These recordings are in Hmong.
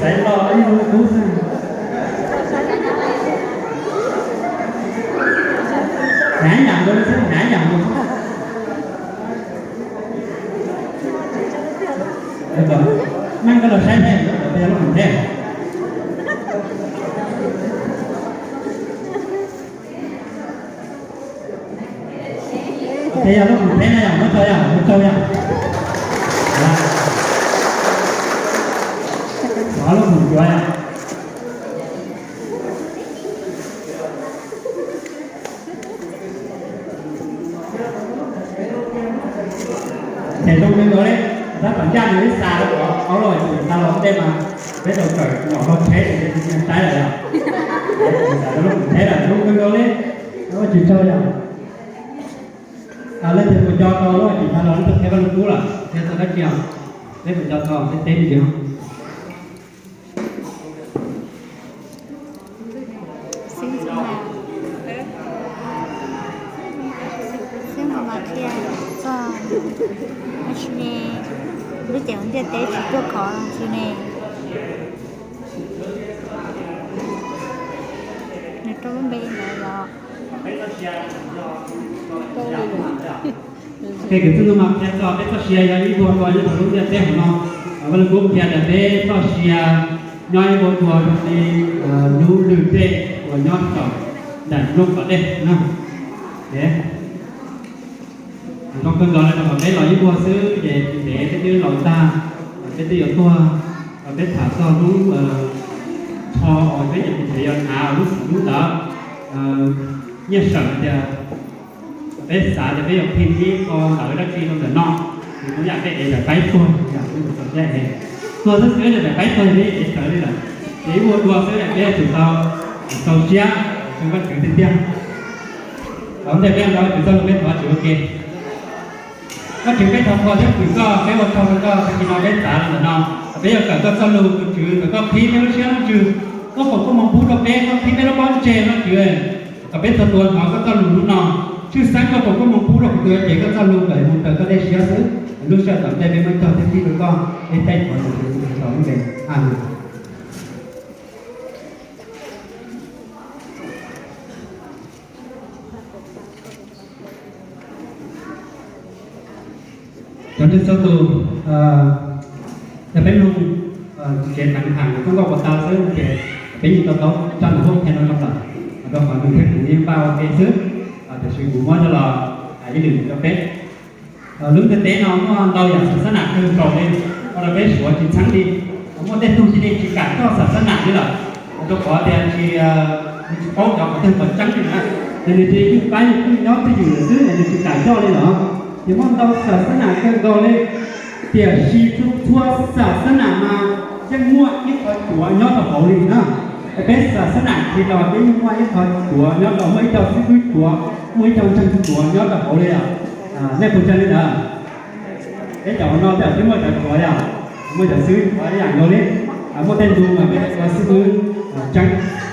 Xaiv lo ib lub kub xwb. Hnav yam nkaus xwb, hnav yam nkaus. Neeg koj los saib thiab, tej yog lub khoom theb. Tej yog lub khoom theb na yom, muab tso yom, muab tso yom. Xov lub khoom cuav yom. Ces zoo kawg nkaus li, tab tom ncaj nws ib xav rau qhov ob lub hais tias xa los ntej mas peb tau kawm los tau tsheb ces saib lawm yom. Xav rau lub khoom theb lawm, zoo kawg nkaus li. Ua tsis tsaug yom. Leej twg puas nco tau lub hais tias xa los lub tau theb Vaj Lug Kub lawm, yog tau dab tsi os? Peb puas nco tau, peb teb me ntsis. Xib hwb mas, xib hwb mas qhia txog dab tsi ne, lub cev hauv ntiaj teb tsis tuaj khov dab tsi ne. Nws rau lub npe ntawd yom. Ces kwv tij Ntxoov Mas qhia txog peb txoj sia yog ib vuag dua nyob rau lub ntiaj teb hauv no. Vaj Lug Kub qhia tias peb txoj sia nyob ib vuag dua zoo li lub lwg dej uas nyob saum nram nroog pas dej na. Zoo kawg nkaus li rau qhov peb los ib vuag xwb ces ntev peb twb laus tag, peb twb yuav tuag, peb tham txog lub tsho uas peb nyuam qhuav yuav hnav lub xim hlub ntawd, nyiaj sawm tias peb xav tias peb yuav phim ib qho ntawv dab tsi rau ntawm no, ces kuv yam peb ev daim paib tuag, yam kuv txog thiab es tuag xwb xwb daim paib tuag li ev sawv li lawm, ces ib vuag dua xwb peb yuav tsum tau, tau siab, tau Vajtswv tiag tiag. Thaum ntej peb ntawd Vajtswv txoj lus peb thov Vajtswv ua ke. Vajtswv, peb thov qhuas thiab hwm koj, peb ua tsaug rau koj tag kis no peb xav los ntawm no, peb yuav kawm koj txoj lus, tus Tswv kom koj qhib peb lub siab lub ntsws, koj foom koob hmoov pub rau peb, koj qhib peb lub pob ntseg Vajtswv, kom peb txhua tus hnov koj txoj lus hnub no. Tshwj xeeb koj foom koob hmoov pub rau kuv tus yuav cev koj txoj lus kom mus raws koj dej siab xwb. Lub sij hawm tom ntej peb muab cog thiab ntsib rau koj, peb thaij qhov tus Tswv Yexus Khetos lub npe. Amees. Cov neeg txhua tus, yog peb mloog kev teev hais txoj nkauj puas tau xwb ces peb yeej to taub txoj lus hauv qhia no zoo lawm, rau qhov nws thiab kuv yeej npaj ua ke xwb, tiam sis kuv muab coj los hais ib lwm rau peb. Lub ntiaj teb no muaj ntau yam xas xab nam kawg nkaus li, ua rau peb suav tsis txheeb li. Muaj tej tug cia li tsis kam coj xas xab nam li lawm, rau qhov tias tsis, nws tsis paub cov qhov twg qhov tseeb li na, ces nws cia li yeej pab yeej pheej nyob twj ywm lawm xwb es nws tsis kam coj li lawm. Ces muaj ntau xas xab nam kawg nkaus li, tiam sis txhua txhua xas xab nam mas yeej muaj ib qho cuav nyob rau hauv li na. Peb xas xab nam Khetos peb yeej muaj ib qho cuav nyob rau, muaj ib co xib hwb cuav, muaj ib co ntseeg cuav nyob rau hauv li os. Nej puas ntseeg li ntawd? Peb cov no tej zaum twb muaj cov cuav yom, muaj cov xib hwb cuav ib yam nkaus li, muaj tej ntu mas peb ua xib hwb tseeb,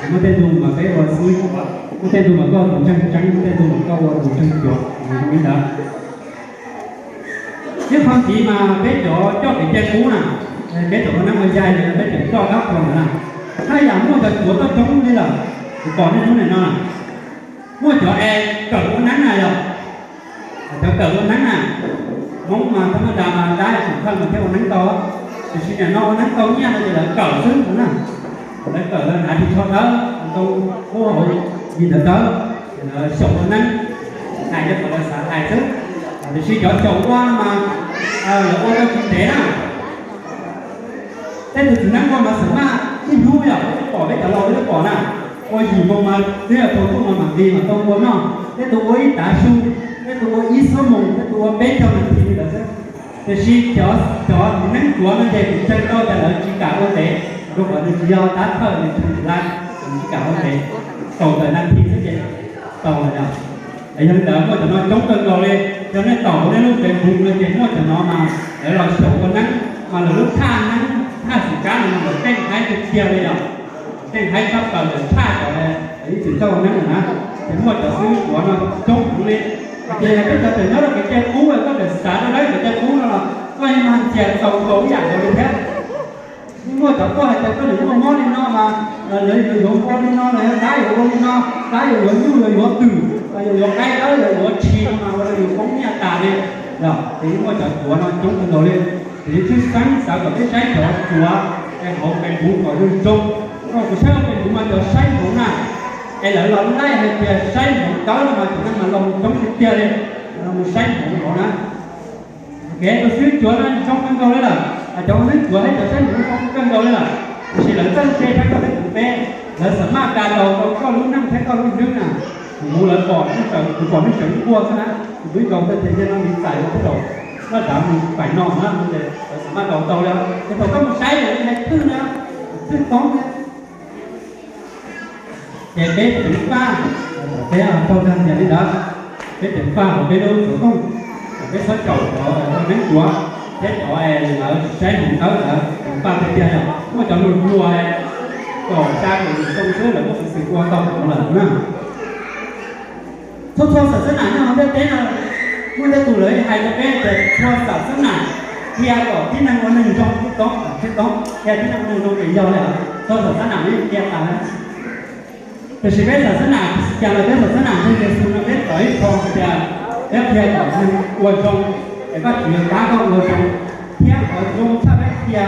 muaj tej ntu mas peb ua xib hwb cuav, muaj tej ntu mas koj ua tus ntseeg tseeb, muaj tej ntu mas koj ua tus ntseeg cuav, zoo li ntawd. Ib qho ntxiv mas peb cov coj kev cai qub na, peb cov ua neeb ua yaig los peb cov coj dab qhuas ntawd na, haj yam muaj cov cuav toj coob li lawm. Kuv pom nej hnub nim no na, muaj cov es kawm ua neeb na yom, cov kawm ua neeb na, Hmoob mas thab maj das mas dab tseem thawj mas thiaj ua neeb tau, tiam sis nim no ua neeb tau nyiaj no ces lawv kawm xwb na. Lawv kawm lawv hnav ris tsho dawb, ntoo kub hauv, ris ntawv dawb, lawv xyaum ua neeb, hais li kom lawv xav hais xwb. Tiam sis cov xyaum ua no mas lawv ua tau tsis ntev na. Tej tus txiv neeb ua mas xav maj ib hnub yom, peb pom peb cov laus peb pom na, ua yim moo mas twb yog thaum tuaj mas mam nqis mas tau ua noj. Tej tus ua ib tav su, tej tus ua ib xuab moos, tej tus ua peb caug nas this li ntawd xwb. Tiam sis cov, cov txiv neeb cuav no ces kuv ntseeg tau tias lawv tsis kam ua ntev, rau qhov nws tsis yog dab thawj, nws tsis yog ntxhais, nws tsis kam ua ntev, kaum tawm nas this xwb ces tau lawm yom. Yog li ntawd muaj cov no coob kawg nkaus li, yog nej taum hauv nej lub Facebook no ces muaj cov no mas lawv los xyaum ua neeb, mas lawv lub thaj neeb thaj xim kab no mas lawv teej haib tiag tiag li yom. Teej haib tshaj plaws lawm tshaj cov ib txwm coj ua neeb lawm na. Ces muaj cov xib hwb cuav no coob heev li. Ces yog peb cov tseem nyob rau kev cai qub, koj tseem xav rau lawv kev cai qub no los koj yeej mag ntxias txaus nkaus ib yam nkaus li thiab. Muaj cov tuaj hais tias koj niam muaj mob li no mas lawv yuav yuav ua li no, los yog dab yuav ua li no, dab yuav yuav nyuj, yuav yuav twm, yuav yuav qaib dawb, yuav yuav tshis no mas ua rau yus poob nyiaj tas li. Ces yeej muaj cov cuav no coob kawg nkaus li. Ces yeej tshwj xeeb xav kom peb saib cov cuav es hauv Facebook kom zoo zoo. Koj kuv saib Facebook mas cov saib hmoov na, es lawv los laij hais tias saib hmoov dawb no mas cov neeg mas los coob tiag tiag li, los saib hmoov hauv na. Kev tus xib hwb cuav no zoo kawg nkaus li lawm, cov xib hwb cuav thiab cov saib hmoov zoo kawg nkaus li lawm. Tiam sis lawv txawj ntse thiab koj peb kuv peb, lawv xam maj kav tau rau koj lub neej thiab koj lub hlwb na. Kuv lawv pom neej tsa, kuv pom neej tsa nquag xwb na, kuv twb nkaus tias tias yog no mi txais ua peb zaum, koj dav mus faim no na, lawv xam maj kav tau li. Ces thaum koj mus saib lawv hais thwj na, thwj toob na. Ces peb ceev faj, peb tau dag tias li ntawd, peb ceev faj hauv peb lub xov tooj, peb txhob caum cov neeb cuav thiab cov lawv tsis saib hmoov dawb ntawd, ceev faj tiag tiag yog muaj cov hluas hluas kaum xya kaum yim xyoo xwb lawv muaj peev xwm ua tau cov no lawm na. Txhua txhua xam xab nam nyob hauv ntiaj teb no, muaj tej tus lawv hais rau peb tias txhua xam xab nam qhia kom tib neeg ua neeg zoo tib toob tib toob, qhia tib neeg ua neeg zoo ces yog li, txhua xam xab nam yeej qhia tas li. Tiam sis peb xam xab nam, cas los peb xam xab nam ntseeg Yexus no peb txawv ib qho hais tias peb qhia kom neeg ua zoo, es Vajtswv yuav pab koj ua zoo, thiab qhov zoo tshaj peb qhia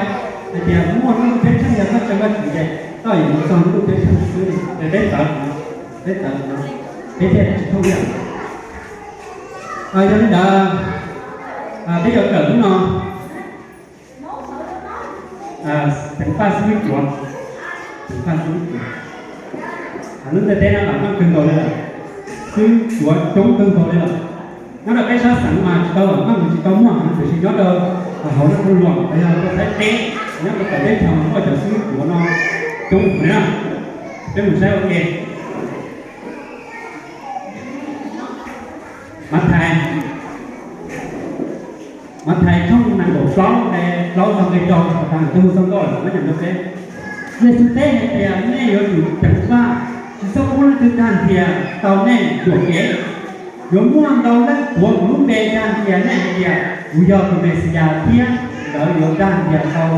hais tias muaj lub ntuj ceeb tsheej yog koj ntseeg Vajtswv ces koj yuav mus txog lub ntuj ceeb tsheej xwb, ces peb txawv, peb txawv, peb thiaj tsis thooj ib yam. Yog li ntawd, peb yuav kawm lub no, ceev faj xib hwb cuav, ceev faj xib hwb cuav. Lub ntiaj teb no lam meej kawg nkaus li lawm, xib hwb cuav coob kawg nkaus li lawm. Nyob rau peb sab xeev mas tsis tau lam meej, tsis tau muaj, tiam sis nyob rau hauv naj luam los yog rau Thaib teb, nyob rau peb teb chaws muaj cov xib hwb cuav no coob heev na. Peb mus saib ua ke. Mathais, Mathais tshooj nees nkaum plaub nqe plaub txog nqe rau, tag ntu xov nkauj lawm, muab nyeem rau peb. Yexus teb hais tias, nej yuav tsum ceev faj, tsis txhob pub leej twg dag ntxias tau nej yuam kev. Yuav muaj ntau leej tuav kuv lub npe dag ntxias nej hais tias, kuv yog tus Mexiyas, thiab lawv yuav dag ntxias tau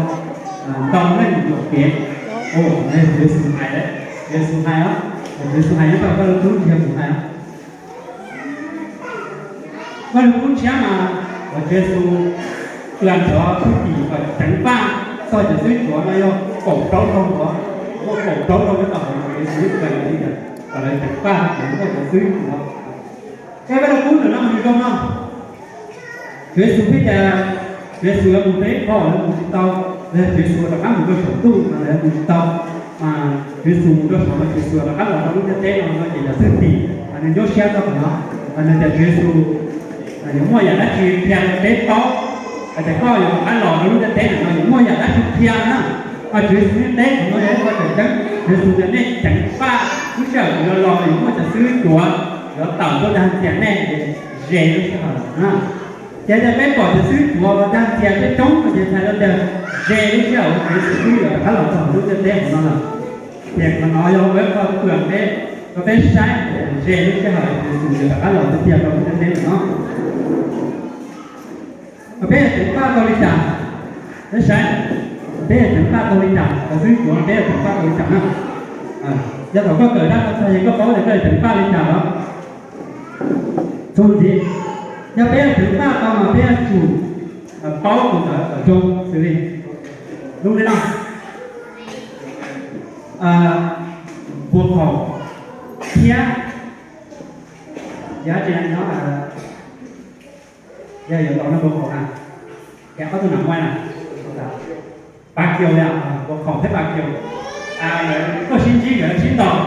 ntau leej yuam kev. Yexus hais, Yexus hais, Yexus hais nyob rau Vaj Lug Kub, tsis yog kuv hais. Vaj Lug Kub tshiab mas Tswv Yexus qhia cov thwj tim kom ceev faj txog cov xib hwb cuav no yog kaum plaub zaug, muaj kaum plaub zaug nyob rau hauv Yexus ib txwm li tias kom lawv ceev faj, ceev faj cov xib hwb cuav. Ces Vaj Lug Kub ntawm no nws zoo no, Tswv Yexus thiaj tias, Tswv Yexus yuav mus rau ib qho lawv mus tsis tau, los yog Tswv Yexus rov qab mus rau saum ntuj mas lawv mus tsis tau. Tswv Yexus mus rau saud mas Tswv Yexus rov qab los rau lub ntiaj teb no no ces cov thwj tim mas nws nyuaj siab txog qhov no, mas nws tias Tswv Yexus yuav muaj yam dab tsi qhia rau peb paub hais tias koj yuav rov qab los rau lub ntiaj teb no yuav muaj yam dab tsi qhia na. Mas Tswv Yexus yeej teb qhov no yog ib qho tseem ceeb, Tswv Yexus tias nej ceev faj, lub sij hawm kuv yuav los yuav muaj cov xib hwb cuav yuav tawm tuaj dag ntxias nej, ze lub sij hawm na. Ces tias peb pom cov xib hwb cuav dag ntxias coob coob no ces txhais tau tias ze lub sij hawm Tswv Yexus twb yuav rov qab los txog lub ntiaj teb no lawm. Ces qhov no yog ua ib qho twm peb, rau peb saib ze lub sij hawm Tswv Yexus yuav rov qab los tiag tiag rau lub ntiaj teb no. Peb yuav ceev faj tau li cas? Peb saib, peb yuav ceev faj tau li cas? Cov xib hwb cuav peb yuav ceev faj tau li cas na? Yog thaum koj kawm dab no txog ces koj paub tias koj yuav ceev faj li cas los? Txuas ntxiv, yog peb yuav ceev faj tau mas peb yuav tsum paub tus ntawd kom zoo xws li, zoo li no, npuas khaum thiab, yog tsis no, yog yuav tau no npuas khaum na, ces ob tug nam muaj na, pas kiaus li, npuas khaum thiab pas kiaus, nkawd tuaj sib ntsib nkawd sib ntaus,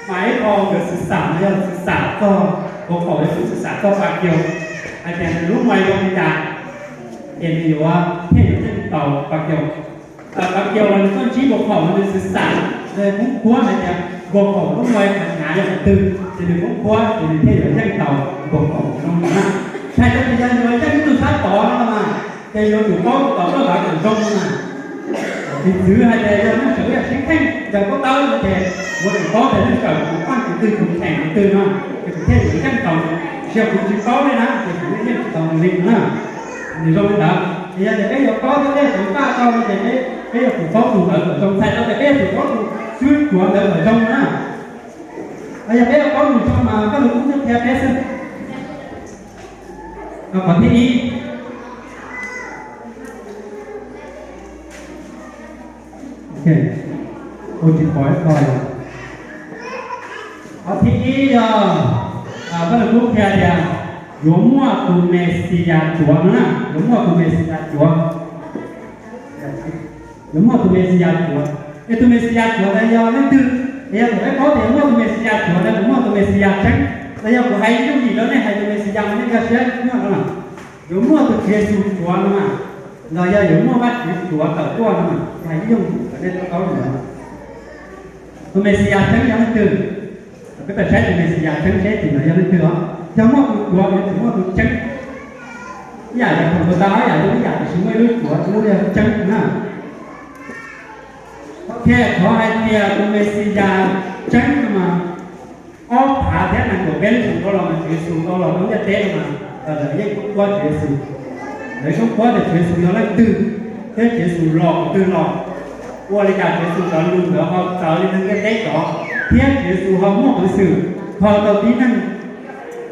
mas ib qho nkawd xwm xam no yog xwm xam txog npuas khaum, yog xwm xam txog pas kiaus, hais tias nws lub muaj zoo li cas, ces nws yuav thiaj yuav yeej ntaus pas kiaus. Pas kiaus los nws tuaj ntsib npuas khaum los nws xwm xam, nws kuj khuab hais tias npuas khaum lub muaj qhov hnyav yog qhov twg, ces nws kuj khuab ces nws thiaj yuav yeej ntaus npuas khaum no na. Txhais tau tias yog yuav yeej ib tug sab tod no mas, ces yuav tsum paub tus tod koj hlawv kom zoo na. Piv txwv hais tias yog neeg sawm ib yam sib kheej ncaws koj tawb no ces yuav tsum paub tias neeg sawm tus paj tus twg tus cheem tus twg no, ces kuv thiaj yuav yeej ntaus, tsis yog kuv tsis paub li na ces kuv yeej tsis ntaus nws li na. Nws zoo li ntawd. Yog tias peb yuav paub thiab peb yuav ceev faj tau no ces peb, peb yuav tsum paub tus ntawd kom zoo, txhais tau tias peb yuav tsum paub tus xib hwb tuav ntawd kom zoo na. Yog peb yuav paub tus zoo mas koj lus kub thiaj qhia peb xwb. Qhov thib ib, ua tsis pom ib qho. Qhov thib ib yog, koj lus kub qhia tias yuav muaj tus Mexiyas tuav no na, yuav muaj tus Mexiyas tuav. Yuav muaj tus Mexiyas tuav. Es tus Mexiyas tuav ntawd yog leej twg? Es yog thaum peb paub tias yuav muaj tus Mexiyas tuav ntawd, kuv muaj tus Mexiyas tseeb, los yog kuv hais ib yooj yim rau nej hais tus Mexiyas mas nej nkag siab nyob no los? Yuav muaj tus Tswv Yexus tuav no mas, los yog yuav muaj Vajtswv tuav tawm tuaj no mas, kuv hais ib yooj yim rau nej tau paub no. Tus Mexiyas tseeb yog leej twg? Peb pab saib tus Mexiyas tseeb seb tus ntawd yog leej twg os. Yog muaj tus tuav yuav tsum muaj tus tseeb. Ib yam li thaum ntawd tau ib yam li ib yam, tiam sis muaj ib lub tuav, lub yog tseeb na. Ok, qhov hais tias tus Mexiyas tseeb no mas, ob phav thiab nees nkaum peb lub xyoo dhau los mas Tswv Yexus tau los rau ntiaj teb no mas, lawv yeej koob puab Tswv Yexus. Lawv koob puab tias Tswv Yexus yog leej twg, thiab Tswv Yexus los qhov twg los, ua li cas Tswv Yexus cov lus ntawd ho txawv li neeg ntiaj teb cov, thiab Tswv Yexus ho muaj peev xwm kho tau tib neeg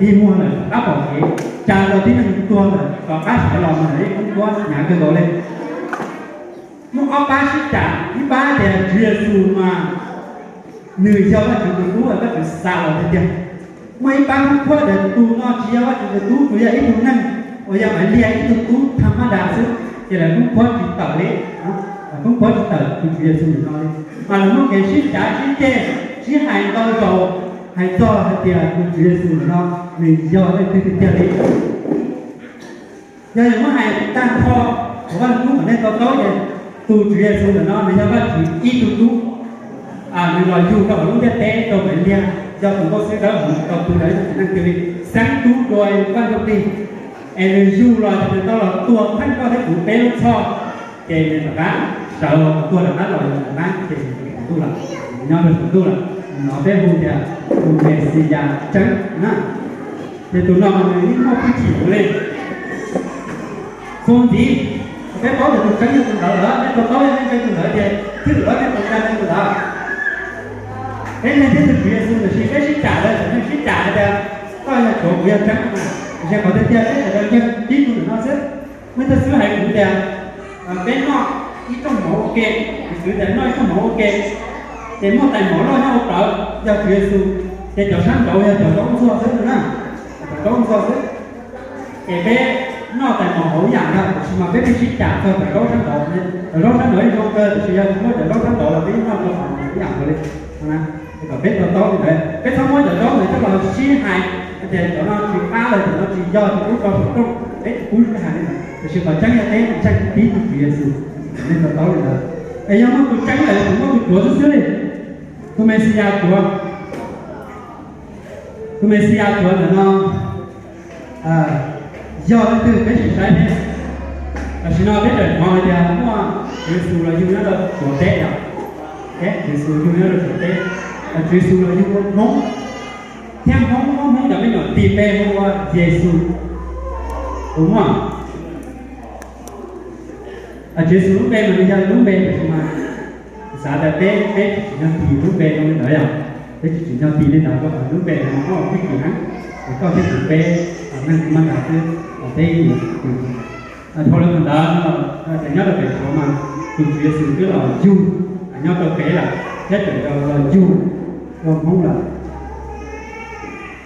dig muag lawm rov qab pom kev, tsa tau tib neeg tuag lawm rov qab sawv los mas lawv yeej koob puab hnyav kawg nkaus li. Muaj ob pab sib cam, ib pab tias Tswv Yexus mas nws yog Vajtswv tus Tub, Vajtswv xa los tiag tiag. Muaj ib pab koob puab tias tus no tsis yog Vajtswv tus Tub, tsuas yog ib tug neeg uas yog Maivliag ib tug tub thaj mab das xwb, ces lawv koob puab tsis tawm li, koob puab tsis tawm tus Tswv Yexus nim no li. Mas lawv muaj kev sib cav sib ceg, sib hais ntau zaus, hais txog hais tias tus Tswv Yexus nim no nws yog leej twg tiag tiag li. Yog yuav muab hais tag nrho, kuv Vaj Lug Kub kom nej to taub ces tus Tswv Yexus ntawm no nws yog Vajtswv ib tug tub. Nws los yug rau hauv lub ntiaj teb rau Maivliag, yog tus nkauj xwb dawb huv tau tu rau ib tug txiv neej twg li, xeeb tub dua Vaj Ntsujplig. Es nws yug los ces nws tau los tuag theej koj thiab kuv peb lub txhoj, ces nws rov qab sawv los tuag rov qab los yog rov qab ces nws saum ntuj lawm, nws nyob rau saum ntuj lawm. Nim no peb hu tias tus Mexiyas tseeb na. Ces tus no mas nws yeej muaj hwj chim heev li. Txuas ntxiv, peb paub tias tus tseeb yog tus ntawd lawm, nej tau paub yog nej ntseeg tus ntawd ces thwj lawm nej tau ntseeg tus ntawd. Peb ntseeg thiab tus Tswv Yexus, tiam sis peb sib cam lawm, thaum nej sib cam hais tias koj yog tuav kuv yog tseeb mas, tiam sis qhov tiag tiag peb tseem ntseeg tib tug ntawm no xwb. Muaj ib tug xib hwb hais kuv tias peb noj ib rooj mov ua ke, piv txwv tias noj ib rooj mov ua ke, ces muaj tais mov loj nyob hauv plawv yog Tswv Yexus, ces cov sab nraud yog cov zaub ntxuag xwb na, cov zaub ntxuag xwb. Ces peb noj tais mov hauv ib yam ntag, tiam sis mas peb thiaj sib cam txog cov zaub sab nraud. Cov zaub sab nraud yeej zoo kawg, tiam sis yog muab cov zaub sab nraud los peb yeej noj tau ib yam nkaus li. Es kom peb to taub li ntawd, peb txhob muab cov zaub ntawd coj los sib hais tias cov no tsis qab los cov no tsis yog, tsis pub rau saum rooj, peb tsis pub sib hais li ntawd. Tiam sis qhov tseeb yog peb ntseeg tib tug Tswv Yexus, nej to taub li ntawd. Es yog muaj tus tseeb lawm, tsis muaj tus tuav xwb xwb li. Tus Mexiyas tuav, tus Mexiyas tuav ntawm no yog leej twg peb tsis saib thiab. Tam sim no peb tseem hnov hais tias muaj Tswv Yexus los yug nyob rau Suav teb yom. Tswv Yexus yug nyob rau Suav teb, Tswv Yexus los yug ua Hmoob, thiab Hmoob muab Hmoob cov me nyuam tis npe hu ua Yexus, puas muaj? Tswv Yexus lub npe mas nws yog lub npe, tiam sis mas xav tias peb, peb tsis tsim nyog tis lub npe zoo li ntawd yom. Peb tsis tsim nyog tis li ntawd rau qhov lub npe no muaj hwj chim heev, es koj thiab kuv peb neeg maj nrad xwb, peb yuav tis. Dhau los ntawd, ces nyob rau pem Suav mas tus Tswv Yexus twb los yug nyob rau pem lawm, thiab tseem los yug ua Hmoob lawm.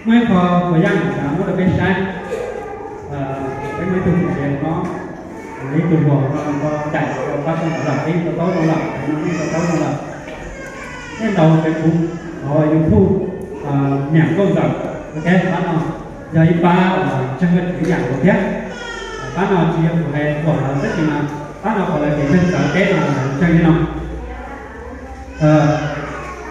Muaj ib qho uas yaj ntxwv muab rau peb saib, peb muaj ib tug txiv tsev no, ib tug hluas no nws tau daim rau pab xyoo ntawd lawm, peb yeej to taub zoo lawm, no yeej to taub zoo lawm. Tej ntaus Facebook, YouTube, niam nkauj ntxawm, ok, pab no yog ib pab ntseeg Vajtswv yam nkaus thiab. Pab no tsis yog kuv hais thuam lawv, tab sis mas pab no qhov lawv kev ntseeg txawv peb no lawv ntseeg li no.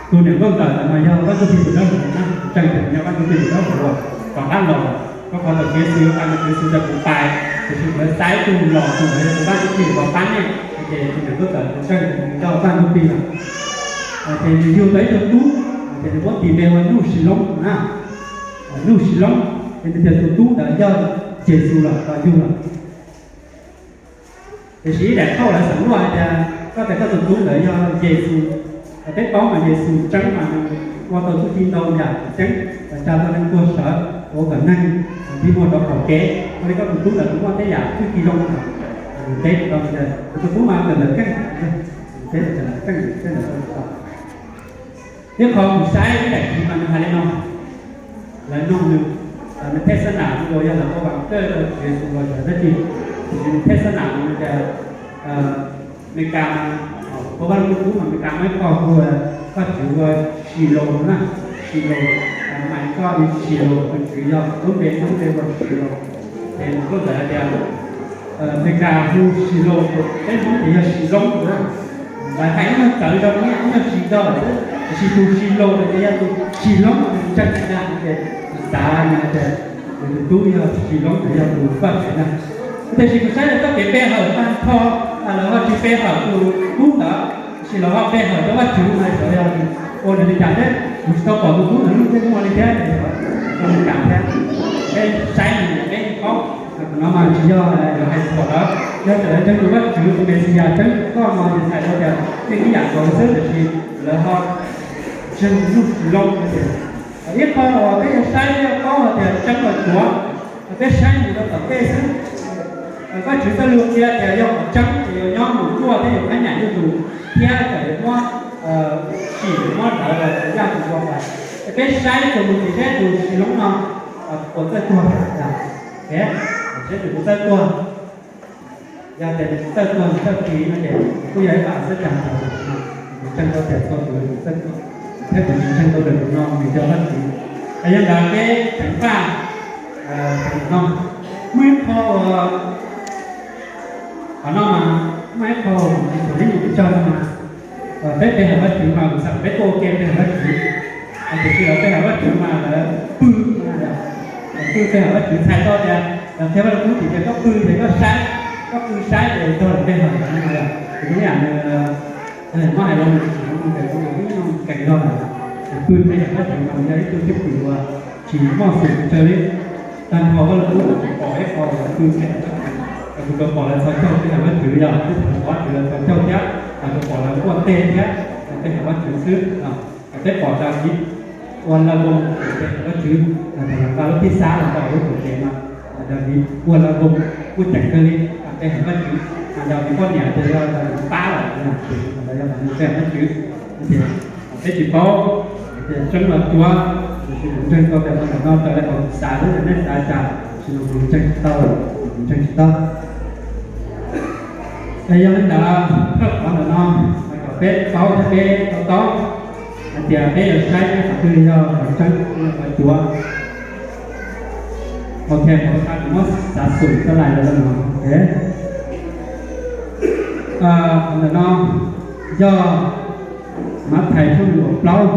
Tus niam nkauj ntxawm ntawd mas yog Vaj Ntsuj Plig tus dawb huv na, ntseeg tias nws yog Vaj Ntsuj Plig tus dawb huv, tom qab los lawm. Rau qhov thaum Tswv Yexus yuav pais mas Tswv Yexus tias kuv pais, tiam sis kuv yuav xa ib tug los, tus ntawd yog tus Vaj Ntsuj Plig uas pab nej. Ces tus niam nkauj ntxawm ntseeg tias nws yog Vaj Ntsuj Plig lawm. Ces nws yug tau ib tug tub, ces nws muab tis npe ua Nuj Sis Loob na, Nuj Sis Loob. Ces nws tias tus tub ntawd yog Tswv Yexus los yug lawm. Tiam sis ib daim qauj lawv xam luaj hais tias koj tias koj tus tub ntawd yog Yexus, peb paub mas Yexus tseeb mas nws ua tau txuj ci ntau yam tseeb, tsa tau neeg tuag sawv, ua kom neeg ntsib muag rau qaum kev. Ua li koj tus tub ntawd kuj muaj tej yam txuj ci zoo, nws teb tau tias kuv tus tub mas kawm ntawv keej, teb tawm ntawv keej, teb ntawv keej. Ib qho kuv saib ib daim ntawv mas nws hais li no, lawv nug nws, nws thej xab nam uas yog lawv ua vas kawj rau Yexus los yog dab tsi, tiam sis nws thej xab nam nws tias, Meskas, ua Vaj Lug Kub mas Meskas muaj ib qho hu ua Vajtswv ua Shiloh na, Shiloh, mas koj Shiloh, Vajtswv yog lub npe, lub npe hu ua Shiloh. Ces nws kuj txawm hais tias Meskas hu Shiloh, peb Hmoob ces yog Shiloob na. Lawv hais ib nyuag txawv rau, ib nyuag tsis nco lawm xwb, tiam sis tus Shiloh no ces yog tus Shiloob ntseeg na, ces xav tias nws tus tub yog Shiloob, yog tus Vajtswv na. Tiam sis kuv saib rau txoj kev pe hawm tag nrho, lawv ho tsis pe hawm tus tub ntawd, tiam sis lawv ho pe hawm rau Vajtswv na, xyov yog ua nws li cas thiab. Kuv tsis tau pom tus tub ntawd lub ntsej muag li thiab, tau li cas thiab. Peb saib nws peb paub, qhov no mas tsis yog lawv hais thuam lawv, yog tias lawv ntseeg tus Vajtswv tus Mexiyas tseeb, koj no ces txhais tau tias yeej ib yam nkaus xwb, tiam sis lawv ho ntseeg lub Shiloob no ces. Ib qho uas peb yuav saib thiab paub hais tias tseeb los cuav, peb saib mus rau tom tej xwb. Vajtswv txoj lus qhia tias yog qhov tseeb ces yuav nyob mus tuaj thiab yuav qab nyaim yuj tus thiab kom yuav muab sim muab rawv los yaj tus ua pas. Peb saib txuas mus tim seb tus Shiloob no puas txawj tuag, seb nws puas txawj tuag. Yog tias nws txawj tuag, nws txawj tuag no ces kuj yog ib qho xwb, cas ntseeg tau tias txhua tus nws txawj tuag, thiab kuv tsis ntseeg tau tias tus no nws yog Vajtswv. Yog ntawd peb ceev faj no, muaj ib qho uas qhov no mas muaj ib qho uas kuv tsis tau li ntsis pes tsawg no mas, peb pe hawm Vajtswv mas kuv xav kom peb tuaj ua ke pe hawm Vajtswv. Tiam sis lawv pe hawm Vajtswv mas lawv pw, lawv pw pe hawm Vajtswv txhais tau tias lawv qhia Vaj Lug Kub tias koj pw ces koj saib, koj pw saib ces txog lawv pe hawm no mas yog kuv ib yam nws muab hais los nws tsis mus nkees, ib nyuag nkees zog lawm. Pw pe hawm Vajtswv mas yog ib tug cwj pwm uas tsis muaj xwm tsis tsawg li. Tag nrho Vaj Lug Kub kuv tsis pom ib qho uas pw pe hawm Vajtswv, kuv tsuas pom lawv txhos caug pe hawm Vajtswv, yog peb thaum qhov Vajtswv lawv txhos caug thiab, tsuas pom lawv quaj teg thiab pe hawm Vajtswv xwb. Peb pom Daviv ua lawg voos pe hawm Vajtswv, thaum lawv nqa lub phij xab los rau lub tuam tsev mas Daviv ua lawg voos kuj ceev kawg li pe hawm Vajtswv. Mas Daviv poj niam ces yog Daviv pab lawm, ces yog Daviv pe hawm Vajtswv. Ces peb tsis paub tias tseeb los cuav, tiam sis kuv ntseeg tau tias qhov ntawm no raws li qhov kuv xav xwb, nej xav cas tsis los kuv ntseeg tsis tau, kuv ntseeg tsis tau. Es yog li ntawd, thawj qhov ntawm no kom peb paub thiab peb to taub hais tias peb yuav saib qhov twg yog qhov tseeb, qhov cuav. Ok, qhov no kuv muab xav xum tau lais lawm no. Qhov ntawm no yog Mathais tshooj nees nkaum plaub,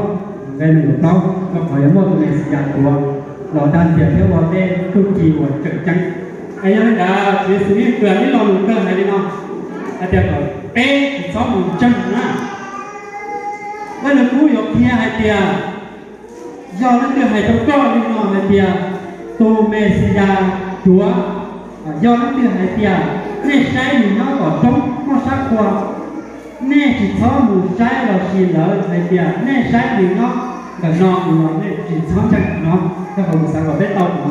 nqe nees nkaum plaub, rau qhov yuav muaj tus Mexiyas tuav los dag ntxias thiab ua tej txuj ci uas tseem ceeb. Es yog li ntawd Tswv Yexus yeej qw ib lo lus kawg hais li no, hais tias kom peb tsis txhob mus ntseeg na. Vaj Lug Kub yuav qhia hais tias, yog leej twg hais rau koj li no hais tias tus Mexiyas cuav, yog leej twg hais tias nej saib nws nyob tom roob noj sab qhua, nej tsis txhob mus saib los sis lawv hais tias nej saib nws nyob ntawm no los nej tsis txhob ntseeg no. Rau qhov kuv xav kom peb tau no,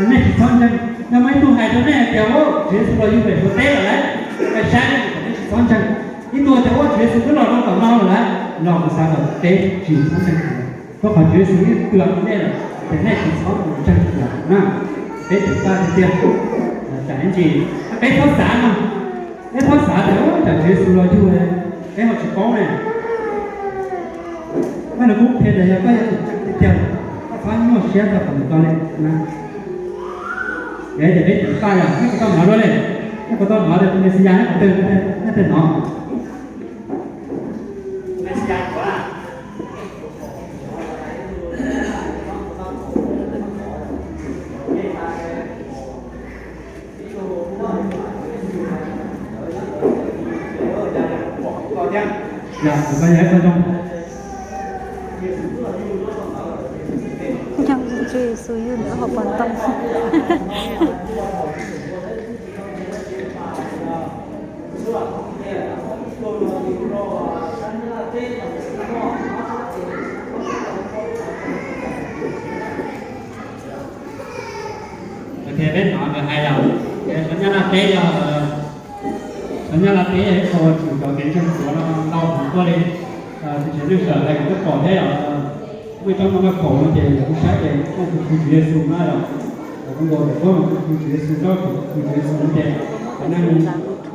nej tsis txhob ntseeg. Yog muaj ib tug hais rau nej hais tias, Tswv Yexus los yug pem Suav teb lawm lauj, nej saib, nej tsis txhob ntseeg. Ib tug tias, Tswv Yexus twb los rau tom no lawm lauj, los kuv xav kom peb tsis txhob ntseeg. Rau qhov Tswv Yexus yeej qw ib lo lus lawm tias nej tsis txhob mus ntseeg na. Peb ceev faj tiag tiag. Tsam ib ntsis peb txhob xav no, peb txhob xav tias tsam Tswv Yexus los yug peb ho tsis paub ne. Vaj Lug Kub qhia tias yog koj yog tus ntseeg tiag tiag, koj txhob nyuaj siab txog qhov ntawm no li na. Es peb ceev faj yog nej puas tau hnov dua li, nej puas tau hnov tias tus Mexiyas nyob qhov twg, nej thiaj hnov? Yog Tswv Yexus yug ntawd hauv paus ntoo. Ok, peb hnov nkawd hais yom, cov Nyab Laj teb yog, cov Nyab Laj teb yog ib qho uas tsum cov kev ntseeg Suav no ntau heev tuaj li. Tus tsev neeg sawm hais kuv twb pom thiab yom, muaj ib tsob ntoo vaj khaum no ces kuv saib ces muaj tus Tswv Yexus no yom, kuv nkaus kuv tus Tswv Yexus, tus Tswv Yexus no ces cov neeg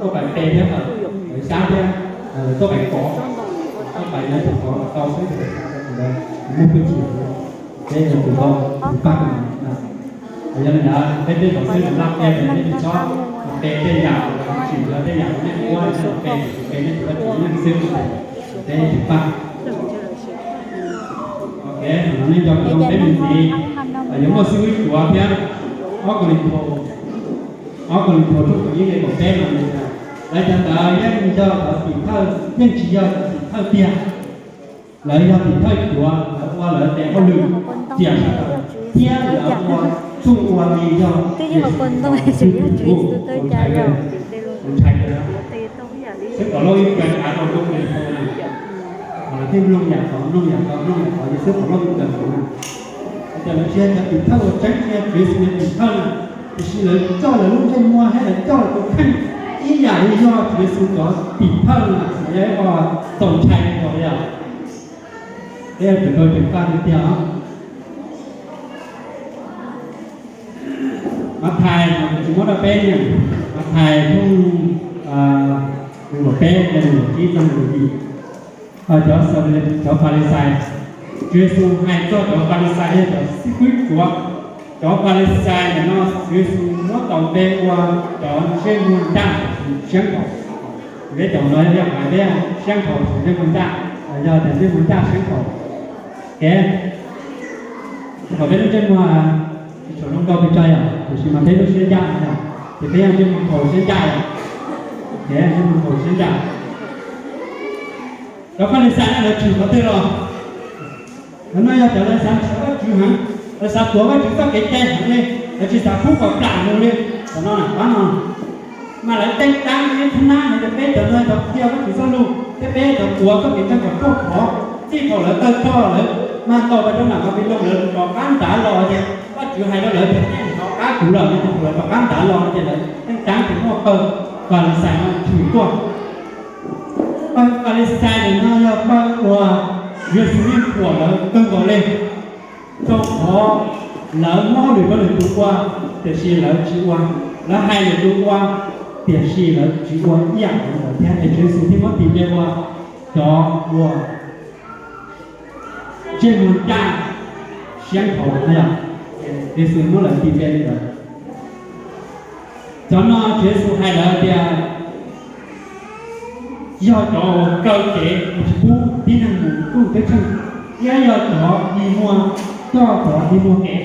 tuaj pais pe thiab, lawv xyab thiab, lawv tuaj pais kov, tuaj pais nyob tus kov tau xwb ces lawv xyab rau tus ntawd, muaj hwj chim, ces tus tau tus paj no. Yog li ntawd peb tej zaum xwb laj qhia tias nej tsis txhob pe tej yam uas tsim nyog tej yam uas nej ua, nej pe, pe nej tus Vajtswv yeej xwb, peb tsis paj. Ok, no nej nco ntsoov peb me ntxiv, yuav muaj xib hwb Suav thiab. Ob Kauleethaus, ob Kauleethaus tshooj kaum ib nqe kaum peb no, lawv cov ntawd yeej yog cov tim thawj, yeej tsis yog cov tim thawj tiag. Lawv yog tim thawj Suav, lawv ua lawv tes hauj lwm tiam sis thiab lawv ua tsuj ua li yog Yexus tus ntxhais, tus ntxhais, tus ntxhais. Xib Paulus ib kawm av rau Kauleethaus, lawv thiaj mloog yam tod, mloog yam tod, mloog yam tod, ces xib Paulus ib kawm av na. Ces lawv tsis yog cov tim thawj uas tseeb, tsis yog Tswv Yexus tim thawj na, tiam sis lawv coj lawv lub ntsej muag thiab lawv coj lawv tus kheej ib yam li yog Tswv Yexus cov tim thawj na, yog ib qho txaus ntshai rau yom. Peb yuav tsum tau ceev faj tiag tiag os. Mathais no tsis muab rau peb ne, Mathais tshooj kaum peb nqe kaum tsib txog kaum yim. Cov, cov Falixais, Tswv Yexus hais txog cov Falixais yog cov xib hwb Suav. Cov Falixais ntawm no Tswv Yexus muab tau npe ua cov ntsej muag ncaj siab nkhaus. Peb cov no yog hais peb siab nkhaus ntsej muag ncaj, yog tias ntsej muag ncaj siab nkhaus. Kev kom peb lub ntsej muag tsis tshua zoo nkauj pes tsawg yom, tiam sis mas peb lub siab ncaj no yom, ces peb yog ntsej muag nkhaus siab ncaj yom. Kev ntsej muag nkhaus siab ncaj. Cov Falixais no lawv tshwm qhov twg los? Lawv no yog cov lawv xav ntshaw Vajtswv heev, lawv xav tuav Vajtswv txoj kev cai heev li, lawv tsis xav pub kom plam mus li. Qhov no na, pab no mas lawv teej tab ib thab nab hais tias peb cov no cov qhia Vajtswv txoj lus thiab peb cov tuav txoj kev ntseeg kom ruaj khov. Txij thaum lawv tawg rog lawv mag tau peb rau nram Npabiloos lawv rov qab nrad los tias Vajtswv hais rau lawv tias nej rov qab kuv lawm no ces lawv rov qab nrad los no ces lawv teej tab ces muaj pawg Falixais no tshwm tuaj. Pawg Falixais ntawm no yog pawg uas Yexus yeej thuam lawv kawg nkaus li, rau qhov lawv muab hauj lwm rau lwm tus ua, tiam sis lawv tsis ua, lawv hais lwm tus ua, tiam sis lawv tsis ua ib yam ntawd thiab. Es Tswv Yexus thiaj muab tis npe ua cov uas ntsej muag ncaj siab nkhaus no yom. Yexus muab lawv tis npe li ntawd. Cov no Tswv Yexus hais lawv tias yog cov uas kaw kev uas tsis pub tib neeg mus ntuj teb tsheej, thiab yog cov dig muag coj cov dig muag kev.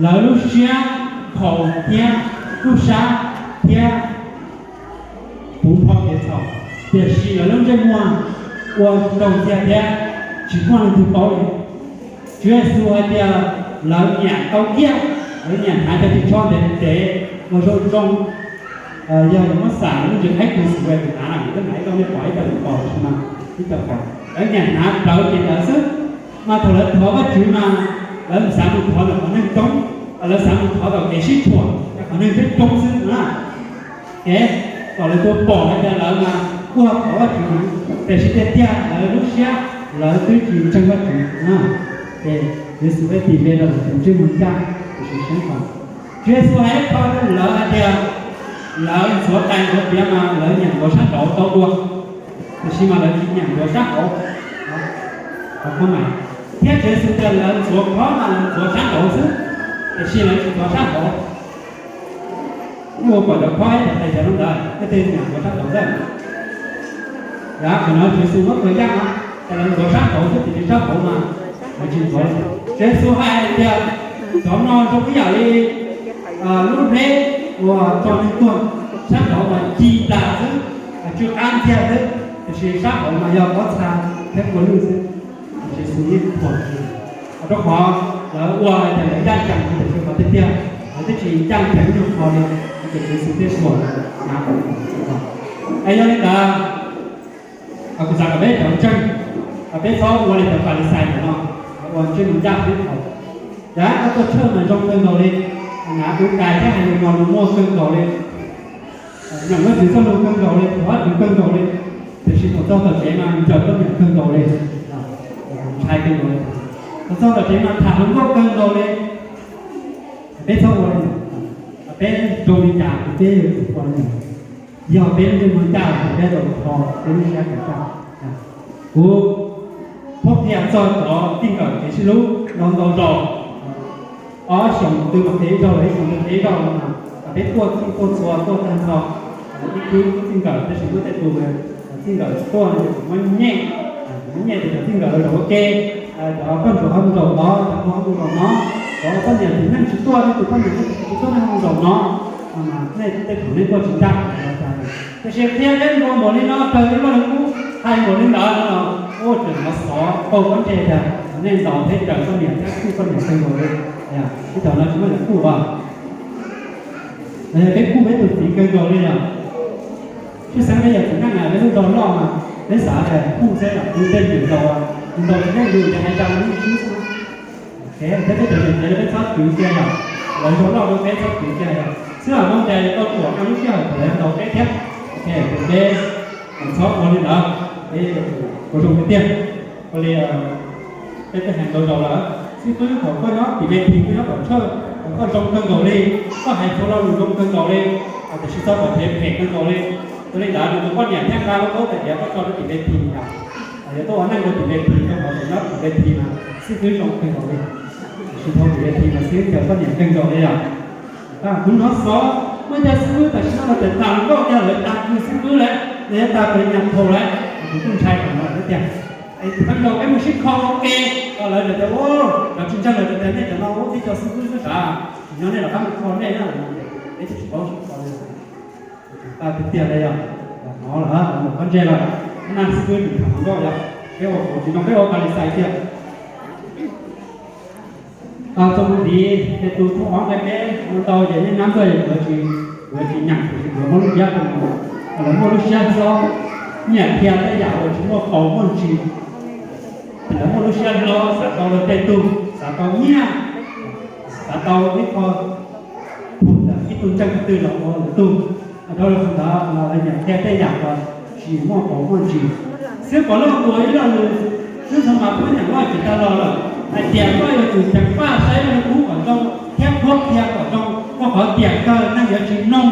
Lawv lub siab nkhaus thiab lub sab thiab puv npo kev txhaum, tiam sis lawv lub ntsej muag ua nraug ntxiag thiab tsis muaj leej twg paub li. Tswv Yexus hais tias lawv nyiam tau kiag, lawv nyiam hnav cov ris tsho ntev ntev uas zoo zoo. Yog yuav muab xam lawv lub ntsiab qhaib kws xus tus hnav na, kuv twb hnav ib co nej pom, ib co nej pom, ib co pom, lawv nyiam hnav plawv ces ntawd xwb. Mas thaum lawv thov Vajtswv mas lawv xav mus thov ntawm qhov neeg coob, lawv xav mus thov tom kev sib tshuam, qhov neeg coob coob xwb na. Kev kom lawv tau pom hais tias lawv mas kuj thov Vajtswv heev, tiam sis tiag tiag lawv lub siab lawv twb tsis ntseeg Vajtswv na. Ces Yexus peb tis npe rau lawv tias ntsej muag ncaj, tiam sis siab nkhaus. Tswv Yexus hais ib qho rau lawv hais tias lawv ntxuav tais ntxuav tiav mas lawv nyiam ntxuav sab nraud tau dua, tiam sis mas lawv tsis nyiam ntxuav sab hauv. Thiab Tswv Yexus tias lawv ntxuav khob mas lawv ntxuav sab nraud xwb, tiam sis lawv tsis ntxuav sab hauv. Nej ua kom cov khob ib cov tais cov no ntawd, nej tej nyiam ntxuav sab hauv ntawd. Yog qhov no Tswv Yexus muab tau yaj no, ces lawv ntxuav sab hauv xwb, tiam sis sab hauv mas lawv tsis ntxuav. Tswv Yexus hais tias cov no zoo ib yam li lub hleb uas tso neeg tuag, sab nraud mas ci tas xwb, tsw qab ntxiag xwb, tiam sis sab hauv mas yog pob txha thiab kua lwj xwb. Tswv Yexus yeej thuam, rau qhov lawv ua hais tias lawv ncaj ncees, tiam sis qhov tiag tiag lawv twb tsis ncaj ncees ib nyuag qho li, ces Tswv Yexus thiaj thuam lawv na. Yog li ntawd, kuv xav kom peb cov ntseeg, peb txhob ua li cov Falixais ntawm no, ua ntsej muag ncaj thiab dhau. Yog koj tuaj tshawj mas zoo kawg nkaus li, hnav tus kais thiab hais lus no lus muaj kawg nkaus li, nyeem Vajtswv txoj lus kawg nkaus li, thov Vajtswv kawg nkaus li, tiam sis thaum txog tom tsev mas ncaws poj niam kawg nkaus li, ntshai kawg nkaus li. Thaum txog tom tsev mas tham hluas nkauj kawg nkaus li. Peb txhob ua li, peb zoo li cas peb yuav tsum ua li ntawd. Yog peb lub ntsej muag ncaj, peb tau kho peb lub siab kom ncaj. Kuv pub qhia txog cov txij nkawm kev sib hlub ntau ntau zaus, ob xyoos twg mas qhia ib zaug los ib xyoos twg qhia ib zaug no mas peb tuaj txij tuaj txhua tuaj tag nrho ib khub txij nkawm, tab sis muaj tej tus txij nkawm tuaj no ces muab nyem, muab nyem ces cov txij nkawm lawv zaum ua ke, cov poj ntsuam ho mus zaum tod, cov hluas ho mus zaum no, cov poj niam txiv neej tsis tuaj, nej tus poj niam txiv neej tsis tuaj nej ho mus zaum no, nej tej thaum nej tuaj tsis ncaj. Tiam sis qhia peb nkaus npaum li no raws li Vajluskub hais npaum li ntawd no los ua tseem hnov xov paug pob ntseg tias nej ntaus thiab ncaws poj niam thiab kuj poj niam kawg nkaus li. Ib thaum no tsis muaj cov kuj os. Peb kuj peb tus txiv kawg nkaus li os. Tshwj xeeb peb yog txiv neej, peb lub zog loj mas peb xav tias kuj xwb, kuv tej yim ntaus, ntaus tsis yeej yus ces hais cas los yeej swb xwb. Peb tej cov niam tsev peb txhob twv kiag yom, lawv zog loj rau peb txhob twv kiag yom, xwb lam moo cas tau tuam nqa lub sij hawm kom lawv ntaus peb thiab. Peb txhob ua li ntawd, peb ua zoo tiag tiag. Ua li peb twb hais ntau zaus lawm, xib fwb thaum koj nyob tim Ves Phis koj nyob tom tshawj, koj zoo kawg nkaus li, koj hais txhua lo lus zoo kawg nkaus li, tiam sis txhob pom kev phem kawg nkaus li. Ua li ntawd nws tus poj niam thiaj nqa lub koob tais diav koj tso rau tim Ves Phis yom, yog tuaj ua neej rau tim Ves Phis rau qhov tseem nyob tim Ves Phis mas xib fwb zoo kawg nkaus li, tiam sis dhau tim Ves Phis mas xib fwb ncaws poj niam kawg nkaus li yom. Kuv hnov xov muaj ib co xib fwb tam sim no los tseem tham hluas nkauj, cas lawv tag kis xib fwb lawm, lawv yuav tag pes nyas thaum lawm, kuv kuj ntshai qhov no thiab tiag. Es thaum ntawd peb mus sib kho ua ke, lawv tias, lawv tsis ntseeg, lawv tias nej cov no ua tib co xib fwb xwb sav, tsis nyob nej los qab mus kho nej na, peb tsis paub sib kho li. Tsis tau tiag tiag li yog, hnov lawm, hnov pob ntseg lawm, nag xib fwb tseem tham hluas nkauj yog, peb ua qauv tsis zoo, peb ua Falixais tiag. Txuas mus ntxiv ces tus thoob ob nqe peb ua tau ces yeej nab tuaj es kuv tsis, kuv tsis nyeem tiam sis kuv muab lub ntiab rau mus, lawv muaj lub siab hlob, nyiam qhia tej yam uas tsis muaj paus muaj ntsis. Lawv muaj lub siab hlob, xav tau luag tej tug, xav tau nyiaj, xav tau ib qho ntawm ib tug ntseeg twg los ua lawv tug. Dhau los ntawd los lawv nyiam qhia tej yam uas tsis muaj paus muaj ntsis. Xib Pov Loj tus ib lo lus xwb, thaum mas peb nyiam loj tsis tag los lawm hais tias koj yuav tsum ceev faj saib Vajluskub kom zoo thiab qhuab qhia kom zoo, rau qhov tiam kawg neeg yuav tsis mloog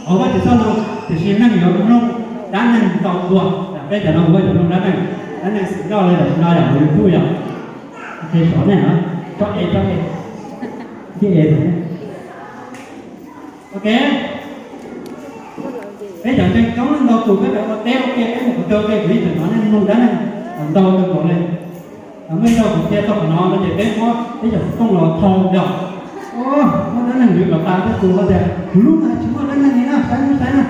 hauv Vajtswv txoj lus, tiam sis neeg yuav mloog dab neeg ntau dua. Peb cov no ua cov mloog dab neeg, dab neeg xwm nroj li tam sim no yom, hauv YouTube yom. Qhia sov nej, tsob e, tsob e, tsob e. Ok, peb cov ntseeg coob leej ntau tus peb cov ua teb ua ke, peb mus qhov twg ua ke kuv yeej tseem hnov nej mloog dab neeg ntau kawg nkaus li. Muaj ib zaug kuv qhia txog qhov no no ces peb muab peb cov xov tooj los thau yom. Muab dab neeg lwv kom tas, tej tus hais tias kuv lub no tsis muaj dab neeg li na, saib na, saib na.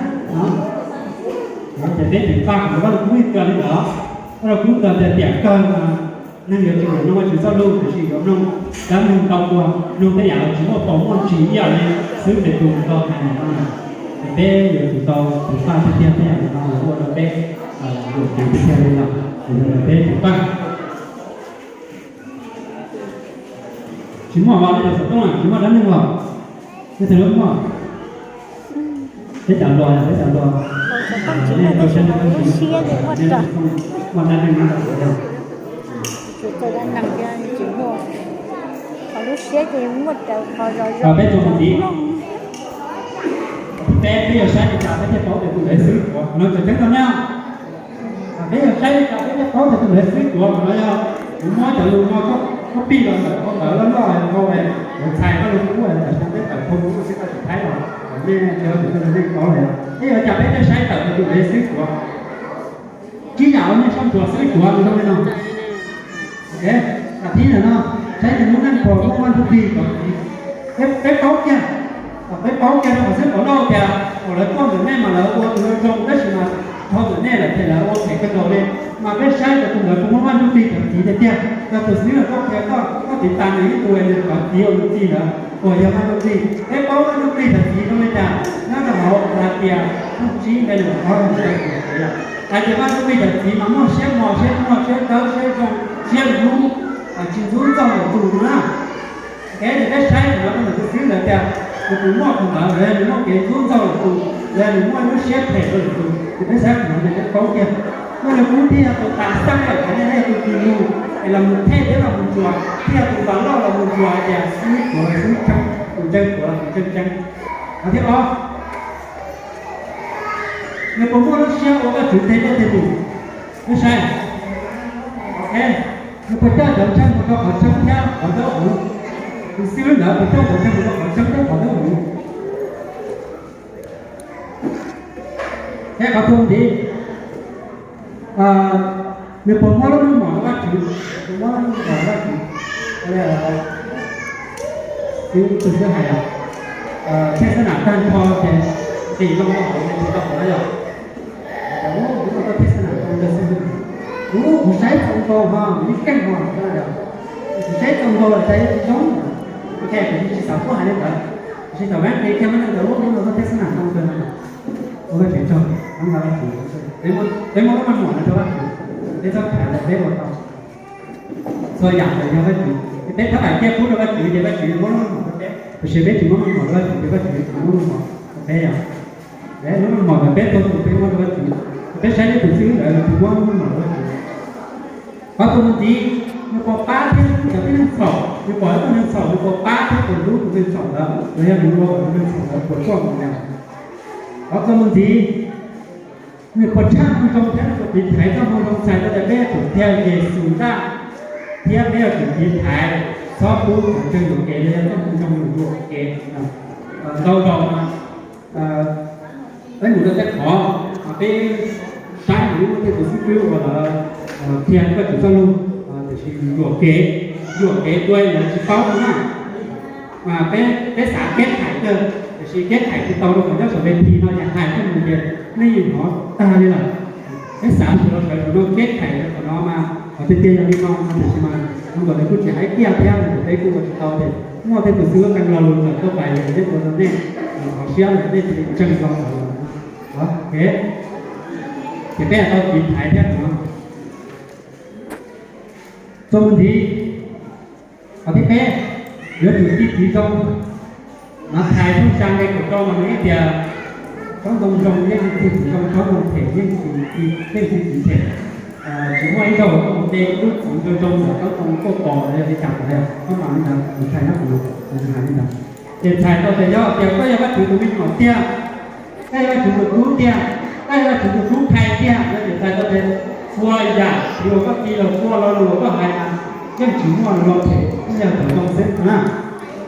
Ces peb ceev faj kom Vajluskub ib kawg li ntawd. Vajluskub kawg tias tiam kawg neeg yuav tsis mloog Vajtswv txoj lus, tiam sis yuav mloog dab neeg ntau dua, mloog tej yam uas tsis muaj paus muaj ntsis ib yam li xib hwb Petus tau hais ntawm no. Ces peb yuav tsum tau ceev faj tiag tiag, tej yam no los ua rau peb yuam kev tiag tiag li no, ces yog li peb ceev faj. Tsis muaj los nej cov xov tooj tsis muaj dab neeg los? Nej tsis muaj. Peb cov hluas, peb cov hluas, nej tau siab, nej tau siab, nej tsis muaj dab neeg no los? Tsis muaj dab neeg, tsis muaj. Qhov lub siab ces muaj raws qhov zos zos. Peb tsuas mus tiv. Peb, peb yuav saib li cas peb thiaj paub tias tus ntawd xwb tuav no, tseem ceeb rau nej. Peb yuav saib li cas peb thiaj paub tias tus ntawd xwb tuav no yog kuv muab cov lus no copy los ntawm phau ntawv loj loj dhau lawv txhais Vajluskub tam sim no peb tawm phau mus ua tib toj tim Thaib los, nej cov tus ntawd nej paub lawm. Peb yuav cas peb thiaj saib tawm tias tus ntawd xwb tuav? Tib yam uas nej sab ntsuas xwb tuav zoo li no. Tam thib ntawm no, saib tus lub neej puas muaj Vaj Ntsuj Plig cov txiv. Peb paub kiag, peb paub kiag rau qhov xib pov Loj tias kom lawv tuaj ntawm nej mas lawv ua tus zoo zoo, tab sis mas dhau ntawm nej lawm ces lawv ua phem kawg nkaus li. Mas peb saib tias tus ntawd puas muaj Vaj Ntsuj Plig cov txiv tiag tiag. Yog tus xib hwb koj qhia koj, koj tiv tas nws ib tug nws cov txiv uas nws txi ntawd, Uas yog Vaj Ntsuj Plig, peb paub Vaj Ntsuj Plig cov txiv zoo li cas nyob rau hauv Galatias tshooj tsib nqe nees nkaum ob hais tias Vaj Ntsuj Plig cov txiv mas muaj siab mos, siab muag, siab dawb, siab zoo, siab hlub, tsis ntxub ntxaug lwm tus na. Kev ces peb saib qhov no rau tus xib hwb ntawd tias nws tus muaj qhov ntawd los yog nws muaj kev ntxub ntxaug lwm tus, los yog nws muaj lub siab phem rau lwm tus, ces peb saib qhov no ces peb paub tiag. Vaj Lug Kub thiaj yog tus tas xeeb, yog tus kis lus es los mus thej thiab los mus ntsuas, thiaj yog tus npam loj los mus ntsuas hais tias xib hwb tuav los xib hwb tseeb, tus ntseeg tuav los tus ntseeg tseeb. Qhov thib ob, nws puas muaj lub siab ua Vajtswv tej tuaj tej mus? Peb saib, nws puas coj cov ntseeg mus rau qhov tseeb thiab qhov dawb huv? Tus xib hwb ntawd puas coj cov ntseeg mus rau qhov tseeb thiab qhov dawb huv? Thiab qhov thib ib, nws puas muab lub meej mom rau Vajtswv? Puas muab lub meej mom rau Vajtswv? Xib hwb tus xib hwb hais, thej xab nam tag nrho ces nqis loo rau hauv ces tsis tau qhov yog. Kuv tau thej xab nam tag nrho xwb, kuv saib txaus ntau ho, kuv yeej keej ho, kuv saib txaus ntau lawm cas yuav tsis zoo. Ok, kuv tsis xav tuaj hais li ntawd, tiam sis thaum peb nqis kiag muab neeg ntawd lub lub no tau thej xab nam tag nrho no, ua Vajtswv tsaug, peb muab lub meej mom no rau Vajtswv, peb txhob khav, peb ua tau. Txhua yam los yog Vajtswv, peb thov hais kiag pub rau Vajtswv ces Vajtswv yuav muab lub meej mom rau peb, tiam sis peb tsis muab meej mom rau Vajtswv ces Vajtswv yuav tsis muab meej mom rau peb yom. Lub meej mom ntawd peb tuag tus peb muab rau Vajtswv, peb saib peb tus xib hwb ntawd los tsis muab meej mom rau Vajtswv. Qhov txuas mus ntxiv, nws puas pab thiab hlub cov tib neeg txhaum? Nws pom ib tug neeg txhaum nws puas pab thiab puas hlub tus neeg txhaum ntawd los yog nws ua kom tus neeg txhaum ntawd puas tsuaj mus yom? Qhov txuas mus ntxiv, nws puas tshaj moo zoo thiab nws puas tiv thaiv txoj moo zoo txhais tau tias peb yuav tsum qhia Yexus zaj thiab peb yuav tsum tiv thaiv txhob pub qhov ntseeg yuam kev los yog txoj moo zoo yuam kev. Ntau zaus mas peb mus rau tej qhov peb saib mus tej tus xib fwb uas lawv qhia Vajtswv txoj lug, tiam sis yuam kev, yuam kev tua lawv tsis paub no na. Peb, peb xav keb thaiv kawg, tiam sis keb thaiv tsis tau rau qhov nyob saum ves thi no ces hais koj mus ces nej yeej hnov tag li lawm. Peb xav tsis los sawv tsees no keb thaiv rau qhov no mas qhov tiag tiag yog li no no tiam sis mas zoo nkaus li kuj tsis hais kiag thiab, peb kuj ua tsis tau ces muaj tej tus xib fwb qee lo lus tawm tuaj pais ces peb ua rau nej qhov siab lawm nej cia li ntseeg tau lawm. Ces peb tau tiv thaiv thiab no. Txuas mus ntxiv, qhov thib peb, yuav tsum ci txiv zoo. Mathais tshooj xya nqe kaum rau mas nws hais tias tsob ntoo zoo yeej ci txiv zoo, tsob ntoo phem yeej ci, yeej ci txiv phem. Tsis muaj ib zaug koj mus de ib lub txiv zoo zoo ntawm tsob ntoo tuaj pov los yog li cas los yog koj mam li ntawd, Mathais nyob kuv nws hais li ntawd. Ces txhais tau tias yog tias koj yog Vajtswv tus me nyuam tiag, koj yog Vajtswv tus tub tiag, koj yog Vajtswv tus tub qhia tiag no ces txhais tau tias txhua yam txiv uas koj ci los txhua lo lus uas koj hais mas yeej tsis muaj lus phem, yeej yog cov zoo xwb na.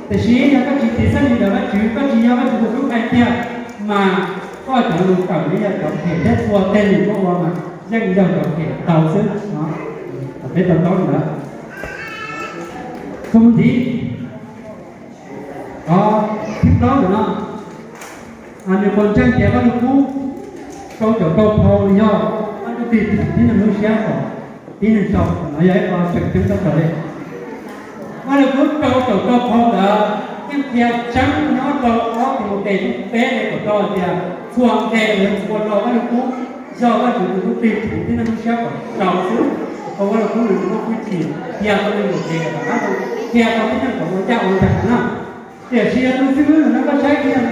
Tiam sis yog koj tsis tiv xeeb li ntawm Vajtswv, koj tsis yog Vajtswv tus tub qhia tiag, mas koj cov lus tawm yeej yog cov phem thiab txhua tej lus koj ua mas yeej yog cov phem tau xwb no. Peb to taub li ntawd. Txuas mus ntxiv, qhov thib plaub ntawm no, nws puas ntseeg tias Vaj Lug Kub rau caum rau phau los yog Vaj Lug Kub tig tib neeg lub siab kom tib neeg sau, no yog ib qho tseem ceeb kawg nkaus li. Vaj Lug Kub rau caum rau phau ntawd yeej qhia tseeb nyob rau ob Timautes tshooj peb nqe kaum rau tias txhua nqe uas ua rau Vaj Lug Kub yog Vajtswv tus tub tig tib neeg lub siab kom sau xwb, kom Vaj Lug Kub nws muaj hwj chim qhia tau neeg yuam kev kom rov qab, qhia tau tib neeg kom ua ncaj ua ncees na. Tiam sis yog tus xib hwb ntawm no koj saib kiag,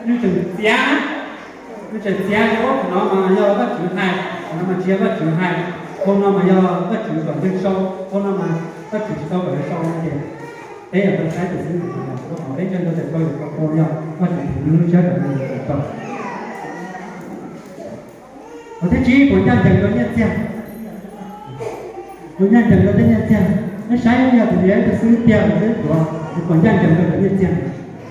nws tseem txiav, nws tseem txiav tias qhov no mas yog Vajtswv hais, qhov no mas tsis yog Vajtswv hais, qhov no mas yog Vajtswv kom neeg sau, qhov no mas Vajtswv tsis tau kom neeg sau no ces peb yuav tau saib tus xib hwb ntawm no, rau qhov peb ntseeg tau tias rau caum rau phau yog Vajtswv tig tib neeg lub siab kom neeg yuam kev tau. Qhov thib tsib, puas ncaj ncees rau nyiaj txiag? Puas ncaj ncees rau tej nyiaj txiag? Peb saib yog tus yog ib tug xib hwb tiag los xib hwb tuav, nws puas ncaj ncees rau cov nyiaj txiag?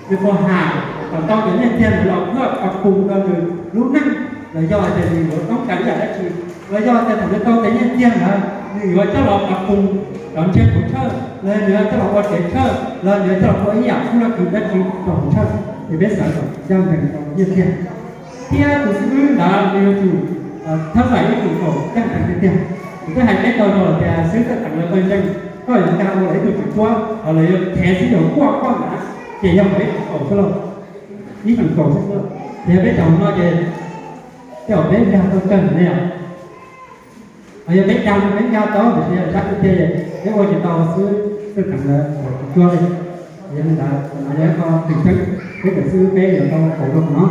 Nws puas ham kom tau cov nyiaj txiag ntawd los ua pab pum rau nws lub neej, los yog hais tias nws yuav toob kas ib yam dab tsi, los yog hais tias thaum nws tau cov nyiaj txiag ntawd nws yuav coj los pab pum cov ntsej muag tshawj, los yog nws yuav coj los ua tsev tshawj, los yog nws yuav coj los ua ib yam kub laj kws dab tsi rau hauv tshawj, ces peb xav kom ncaj ncees rau nyiaj txiag. Thiab tus xib hwb ntawd nws yuav tsum thab txais ib tug kaum ncaj ncees tiag tiag. Kuv twb hais peb tau zaus lawm tias xib hwb txawj teev lawv pawg ntseeg, koj yuav nkag ua lawv ib tug tswv puab, los lawv yuav thev xib yaum kuaj koj ntag. Ces yog peb feem kaum xwb lauj, ib feem kaum xwb, ces yog peb cov no ces tej zaum peb nkag tau kawg ne yom. Yog peb nkag peb nkag tau tiam sis yog sab tiag tiag peb ua tsis tau xwb, xwb teev lawv kaum cuaj li. Yog li ntawd no yog ib qho tseem ceeb, peb cov xib hwb peb yuav tau kaum rau no.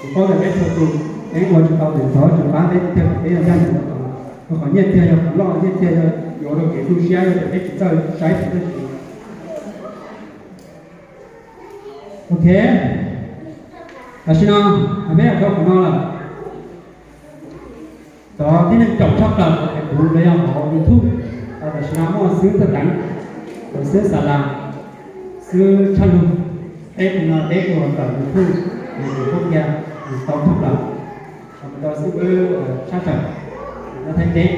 Kuv paub tias peb txhua tus, peb ua tsis tau tus ntxov tsis qab peb tiag peb yog ncaj ncees rau qhov nyiaj txiag yog qhov loj, nyiaj txiag yog yuav rau kev tu siab yog tias peb tsis txawj saib tsis txawj siv. Ok, tam sim no peb los rau qhov no lawm. Cov tib neeg caum tshaj plaws hauv Facebook los yog hauv YouTube, tam sim no muaj xib hwb Thaj Teev, xib hwb Xas Las, xib hwb Tshaj Lug, peb tus no peb tus hauv ntawm YouTube, nws tus pub kiag nws tau tshaj plaws. Mus rau xib hwb Tshaj Tsawm, nyob Thaib teb.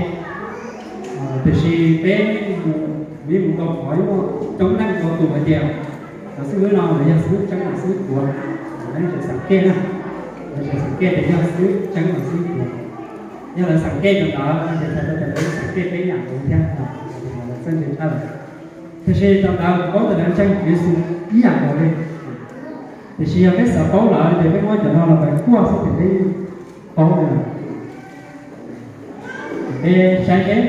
Tiam sis peb mus, kuv yeej mus tau qhov muaj coob leej ntau tus hais tias cov xib hwb no lawv yog xib hwb tseeb los xib hwb tuav, lawv tseem xeem kej na, lawv tseem xeem kej tias yog xib hwb tseeb los xib hwb tuav. Yog lawv xeem kej cov ntawd ces txhais tau tias lawv xeem kej peb yam nkaus thiab, lawv txawj ntse tshaj lawm. Tiam sis cov ntawd kuv paub tias lawv ntseeg Tswv Yexus ib yam nkaus li. Tiam sis yog peb xav paub lawm ces peb muab cov no los mus kuaj xwb ces peb paub li lawm. Peb saib seb,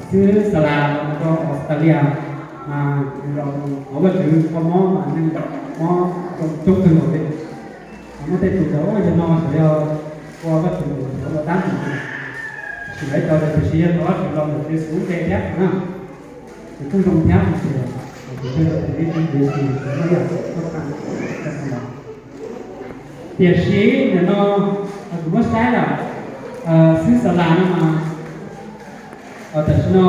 xib hwb Xas Las los rau Australia, mas nws los thov Vajtswv kho mob mas neeg mob coob kawg nkaus li. Muaj tej tus tias ua yog no xyov yog ua Vajtswv tus thov los dab ntawd, sim lawv tau tias tiam sis yog thov Vajtswv los ntawm Tswv Yexus lub npe thiab na, ces kuj zoo thiab tiam sis Vajtswv thiaj tau tias neb ntseeg Tswv Yexus ces muaj ib yam txoj kab txoj kab no. Tiam sis nim no kuv muab saib lawm, xib hwb Xas Las no mas tam sim no